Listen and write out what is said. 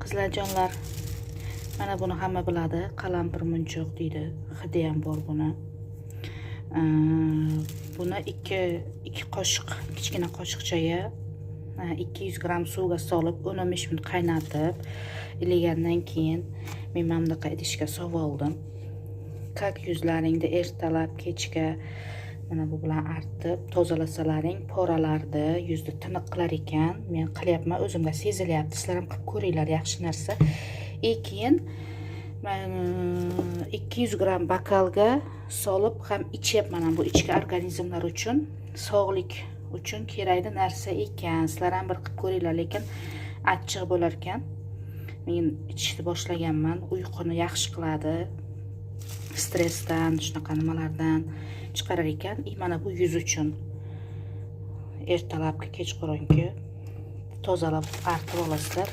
Qizlarjonlar, mana buni hamma biladi, qalampir munchoq deydi, hidi ham bor buni. Buni ikki qoshiq, kichkina qoshiqchaga 200 gramm suvga solib, 10-15 minut qaynatib, iligandan keyin men mana bunaqa idishga solib oldim. Как yuzlaringni ertalab, kechga mana bu bilan artib tozalasalaring, poralarni, yuzni tiniq qilar ekan. Men qilyapman, o'zimga sezilyapti. Sizlar ham qilib ko'ringlar, yaxshi narsa. И keyin 200 gramm bokalga solib ham ichyapman. Bu ichki organizmlar uchun, sog'lik uchun kerakli narsa ekan. Sizlar ham bir qilib ko'ringlar, lekin achchiq bo'lar ekan. Men ichishni boshlaganman. Uyquni yaxshi qiladi, stressdan, shunaqa nimalardan chiqarar ekan. И mana bu yuz uchun ertalabki, kechqurungi tozalab, artib olasizlar.